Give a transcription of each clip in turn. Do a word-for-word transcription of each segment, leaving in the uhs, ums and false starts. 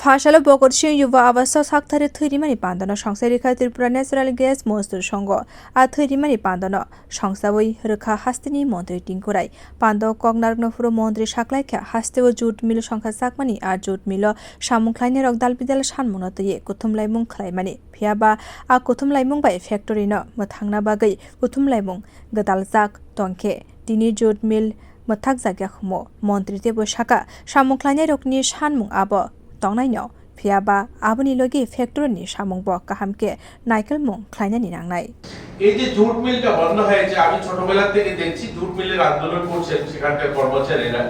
Phasalo Bokorsing Yuva Abaso sakthari thwi rimani pandano songsa rikha Tripura Natural Gas Mozdur Songho. A thwi rimani pandano songsawi rwkha hasteni montri Tinkurai. Pando kok narwkna phuru montri saklaikha hasteo jute mill songkha chakmani, a jute millo samung khlainairok dalbidal sanmungno twiwi kuthum laimung khlaimani. Phiyaba a kuthum laimung bai factory no mwthangna bagwi kuthum laimung gwdaljak tongkhe tini jute mill mwthakjakya hwnwi montri teibo sakha, samung khlainairokni sanmung abo tongnaino, phiyaba aboni logi factory ni samungbo kaham khe naikolmung khlainani nangnai. এই যে জুট মিলটা বন্ধ হয়েছে, আমি ছোটবেলা থেকে দেখছি জুট মিলের আন্দোলন করছেন সেখানকার কর্মচারীরা।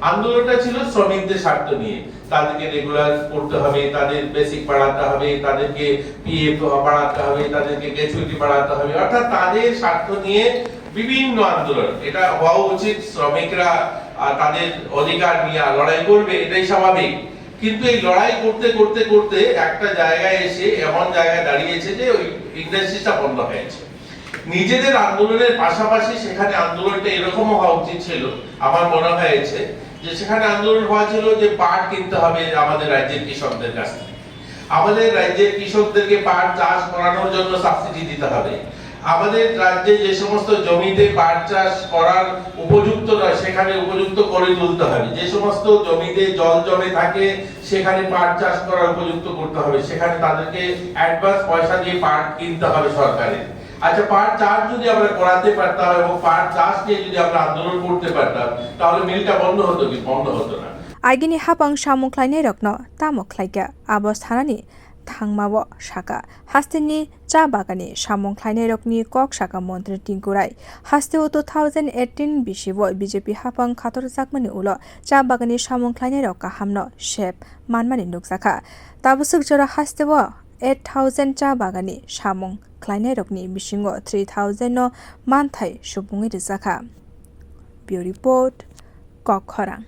আন্দোলনটা ছিল শ্রমিকদের স্বার্থ নিয়ে, তাদেরকে রেগুলার করতে হবে, তাদের বেসিক বাড়াতে হবে, তাদেরকে পিএফ বাড়াতে হবে, তাদেরকে গ্র্যাচুইটি বাড়াতে হবে, অর্থাৎ তাদের স্বার্থ নিয়ে বিভিন্ন আন্দোলন। এটা হওয়া উচিত, শ্রমিকরা আহ, তাদের অধিকার নিয়ে লড়াই করবে, এটাই স্বাভাবিক। কিন্তু এই লড়াই করতে করতে করতে একটা জায়গায় এসে এমন জায়গায় দাঁড়িয়েছে যে ওই ইন্ডাস্ট্রিটা বন্ধ হয়েছে। নিজেদের আন্দোলনের পাশাপাশি সেখানে আন্দোলনটা এরকমও হওয়া উচিত ছিল, আমার মনে হয়েছে যে সেখানে আন্দোলন হওয়া ছিল যে পাট কিনতে হবে আমাদের রাজ্যের কৃষকদের কাছ থেকে, আমাদের রাজ্যের কৃষকদেরকে পাট চাষ করানোর জন্য সাবসিডি দিতে হবে, আমাদের রাজ্যে যে সমস্ত জমিতে পাট চাষ করার উপযুক্ত নয় সেখানে উপযুক্ত করে তুলতে হবে, যে সমস্ত জমিতে জল জমে থাকে সেখানে পাট চাষ করার উপযুক্ত করতে হবে, সেখানে তাদেরকে অ্যাডভান্স পয়সা দিয়ে পাট কিনতে হবে সরকারের। আচ্ছা, পাট চাষ যদি আমরা করাতে পারতাম এবং পাট চাষ নিয়ে যদি আমরা আন্দোলন করতে পারতাম, তাহলে মিলটা বন্ধ হতো কি? বন্ধ হতো না। Agini hapang samung khlainairokno tamo khlaikha, abo sanani thangmao sakha. Hasteni cha bagani samung khlainairokni kok sakha montri Tinkurai. Hasteo two thousand eighteen bisio B J P hapang khatorjakmani ulo cha bagani samung khlainairok kahamno sep manmani nukjakha. Tabaswk jora hasteo eight thousand cha bagani samung khlainairokni bisingo three thousand no manthai subungwi rwjakha. Bureau Report, Kokkhorang.